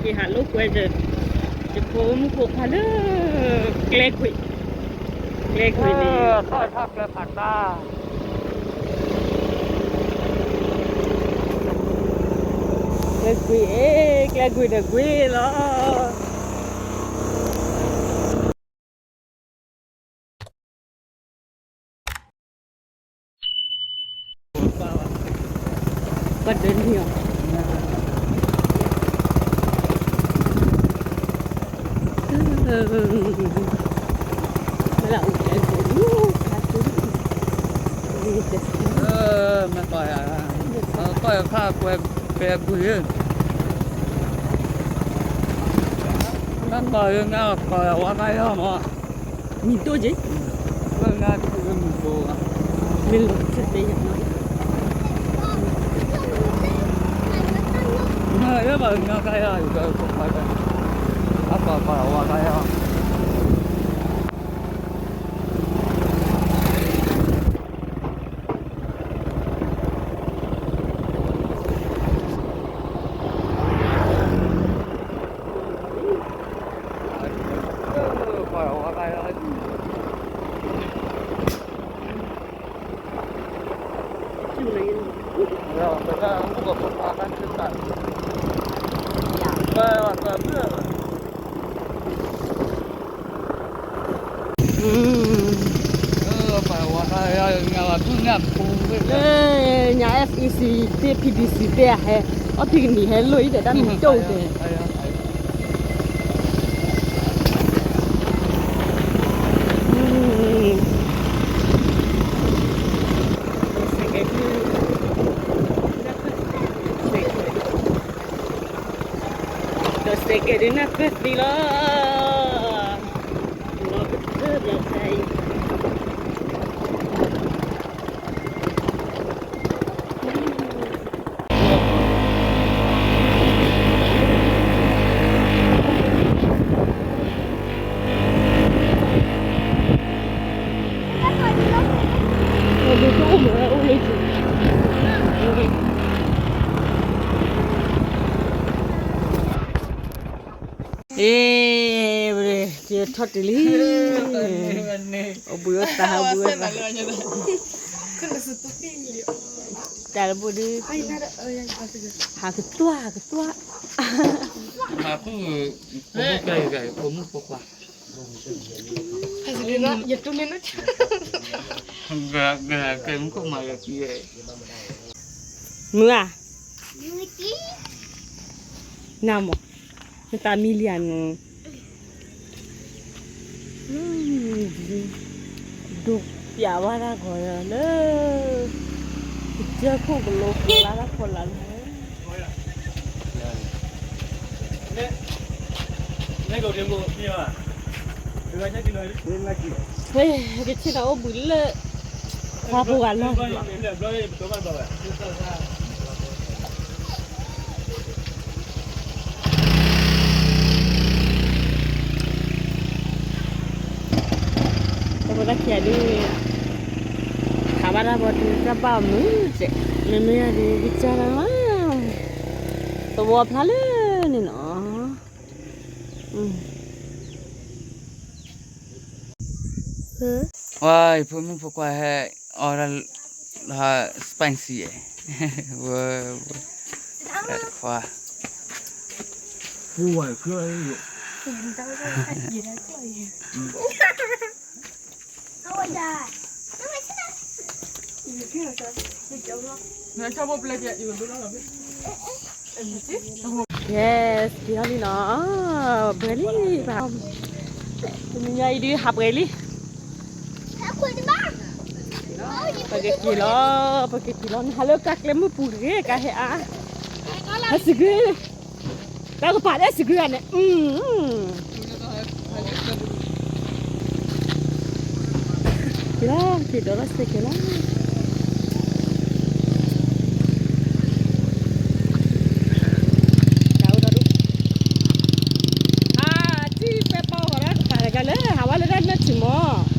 ယဟးလိာ်ကွဲ ယဖိမုၣ်ဖိခွါလၢ ကျဲကွံာ်, ကျဲကွံာ်န့ၣ် ကျဲကွံာ်, ကျဲကွံာ်ဒီးကွံာ်လီၤ. ပှၤဒၢနံၤအီၤ, မ့ၢ်လၢအိၣ်ကျဲကွံာ်, မ့ၢ်ကီၢ်ယၤ, ကီၢ်ယၤဖးကွဲပဲကွံာ်, မ့ၢ်ကီၢ်ယၤ ငါကီၢ်ယၤဝါကါယီမး, မံၤဒိၣ်က့ၤ, မံၤဒိၣ်, မ့ၢ်လိာ်ကသ့ယၤနီၤ, မ့ၢ်ဘၣ်ငါကါယီ, အကီၢ်ကီၢ်ဝါကါယီ. ညါ F E C သ့ၣ် P D C သ့ၣ်အဟဲ, အီၣ်ဖံကနံၤဟဲလိၣ်အံၤဒီးတၢ်မံၤဒိၣ်တဲ. ဒီးစဲးကဲးဒုးနၢ်ပၢၢ်သံလီၤ, လီၤကတၢၢ်လီၤတၢ်အံၤ. အ့ ကထီၣ်တုၤလံ, အိၣ်ဘှံးအိၣ်သါ အိၣ်ဘှံးအိၣ်သါ, တၢ်လၢဘိဒုး, ဟးကတွၢ် ဟးကတွၢ်, ဖိမုၣ်ဖိခွါ, မုၢ်ဧါ, နမ့ၢ်မုၢ်ဧါ, နသးမံလံဧါန့ၣ်, ဒိးပျးဝဲဒၣ်ဂီၤလၢ ကစၢၢ်ခိၣ်ကလိဖျါလၢဖီလာ်လီၤ. ကဆ့ၣ်နီၤအိၣ်ဘှံးလၢ ခွါဖိဂၤလီၢ်, တၢ်ဖိတၢ်ခံဒုး ခးဘၣ်တၢ်ဘီဒုး တၢ်ဘၣ်မုာ်စဲး, မ့မ့ၢ်ယၤဒုး ကစၢ်တၢ်မး, သဝီဖျါလၢန့ၣ်နီၤ. ဝါ ယဖိမုၣ်ဖိခွါဟဲအီၣ်တၢ် spicy ဝဲ, ခွါ, Yes က့ၤထီၣ်လံနီၤ, ပှဲၤလံဘၣ်, တနံၤညါအံၤဒုးဟးပှဲၤလံ, ပကက့ၤလီၤ, ပကက့ၤလီၤ, နဟးလၢကါကျဲမုၢ်ပူၤတဂ့ၤ, ကါဟဲအါ, ဟဲစံးကွံာ်, တၢ်ကပၤလၢစံးကွံာ်ဂၤန့ၣ်, က့ၤလီၤ, က့ၤဒီးလီၤစ့ၢ်ကီးလီၤ. တၢ်အိၣ်ဒီးဒိၣ်, အါ, ထံၣ်ပဲပီၢ်ဂီၤဒၣ်ကပၤတဂၤလၢ ဟးဝဲလၢဒၣ်နၢၣ်ထံမီၤ.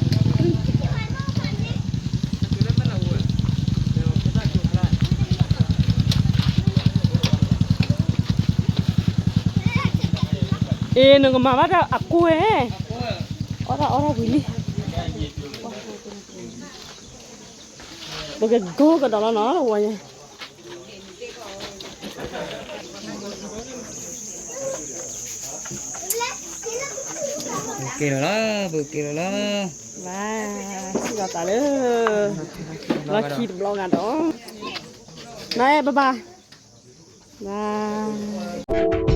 အ့ နကမၤဘၣ်တၢ်အကွဲၢ်, အီၣ်တၢ်အီၣ်တၢ်ဝံၤလံ, ပကကိၢ်ကဒီးလီၤနီၤ တဝီညါ, ပက့ၤလီၤလီၤ ပက့ၤလီၤလီၤ, ဘၣ်, စံၣ်လီၤသးလၢ, လီၢ်ခံတဘျီဂၤဒီး, နအဲၣ်ဘၣ်ဘၣ်, ဘၣ်.